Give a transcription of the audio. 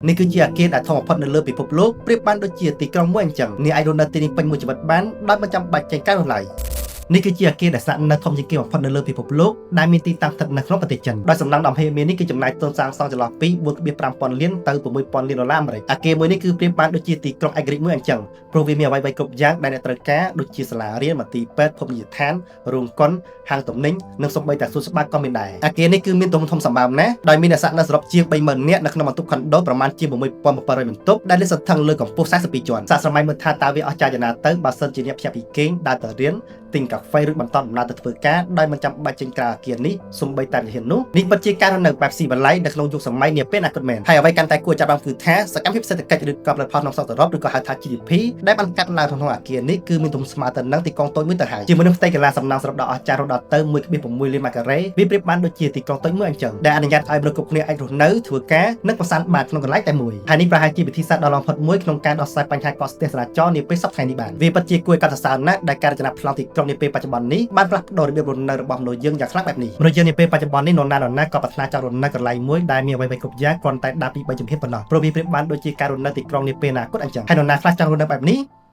នេះគឺជាអគារដែលធំបំផុតនៅលើពិភពលោកប្រៀបបានដូចជាទីក្រុងមួយអញ្ចឹងអ្នកអាចរស់នៅទីនេះពេញមួយជីវិតបានដោយមិនចាំបាច់ចេញក្រៅនោះឡើយនេះគឺជាអគារដែលស្នាក់នៅធំជាងគេបំផុតនៅលើពិភពលោកដែលមានទីតាំងស្ថិតនៅក្នុងប្រទេសចិនដោយសំណង់ដ៏មហិមានេះគឺចំណាយទុនសាងសង់ចន្លោះពី4.5ពាន់លានទៅ6000លានដុល្លារអាមេរិកអគារមួយនេះគឺប្រៀបបានដូចជាទីក្រុងឯករាជ្យមួយអញ្ចឹងព្រោះវាមានអ្វីៗគ្រប់យ៉ាងដែលអ្នកត្រូវការដូចជាសាលារៀនមន្ទីរពេទ្យភោជនីយដ្ឋានរោងកុនហាងទំនិញនិងសូម្បីតែសួនច្បារក៏មានដែរអគារនេះគឺមានទំហំធំសម្បើមណាស់ដោយមានអ្នកស្នាក់នៅសរុបជាង30000នាក់នៅក្នុងបន្ទប់ខុនដូប្រមាណជា6700បន្ទប់ដែលលាតសន្ធឹងលើកម្ពស់42ជាន់សាកស្រមៃមើលថាតើវាអស្ចារ្យយ៉ាងណាទៅបើសិនជាអ្នកភ្ញាក់ពីគេងដើរទៅរៀនទិញកាហ្វេឬបន្តដំណើរទៅធ្វើការដោយមិនចាំបាច់ចេញក្រៅអគារនេះសូម្បីតែវិហារនោះនេះពិតជាការរស់នៅបែបស៊ីវិល័យនៅក្នុងយុគសម័យនាពេលអនាគតមែនហើយអ្វីកាន់តែគួរចាប់អារម្មណ៍គឺថាសកម្មភាពសេដ្ឋកិច្ចឬក៏ផលិតផលក្នុងស្រុកសរុបឬក៏ហៅថា GDP ដែលបានកាត់ឡើងក្នុងអគារនេះគឺមានទំហំស្មើទៅនឹងទីក្រុងតូចមួយទៅហើយជាមួយនឹងផ្ទៃកីឡាសំណង់សរុបដ៏អស្ចារ្យរហូតដល់ទៅ1.6លានម៉ែត្រការ៉េវាប្រៀបបានដូចជាទីក្រុងតូចមួយអញ្ចឹងដែលអនុញ្ញាតឲ្យមនុស្សគ្រប់គ្នាអាចរស់នៅធ្វើការនិងកម្សាន្តបានក្នុងកន្លែងតែមួយហើយនេះប្រហែលជាវិធីសាស្ត្រដ៏ល្អបំផុតមួយក្នុងការដោះស្រាយបញ្ហាកកស្ទះចរាចរណ៍នាពេលសប្តាហ៍នេះបានវាពិតជាគួរឲ្យកោតសរសើរណាស់ដែលការរចនាប្លង់ទីក្រុងនាពេលបច្ចុប្បន្ននេះបានផ្លាស់ប្ដូររបៀបរស់នៅរបស់មនុស្សយើងយ៉ាងខ្លាំងបែបនេះមនុស្សយើងនាពេលបច្ចុប្បន្ននេះនរណានរណាក៏ប្រាថ្នាចង់រស់នៅកន្លែងមួយដែលមានអ្វីៗគ្រប់យ៉ាងគ្រាន់តែដើរពី3ជំហានប៉ុណ្ណោះព្រោះវាប្រៀបបានដូចជាការរស់នៅទីក្រុងនាពេលអនាគតអញ្ចឹងហើយនរណាខ្លះចង់រស់នៅបែបនេះ។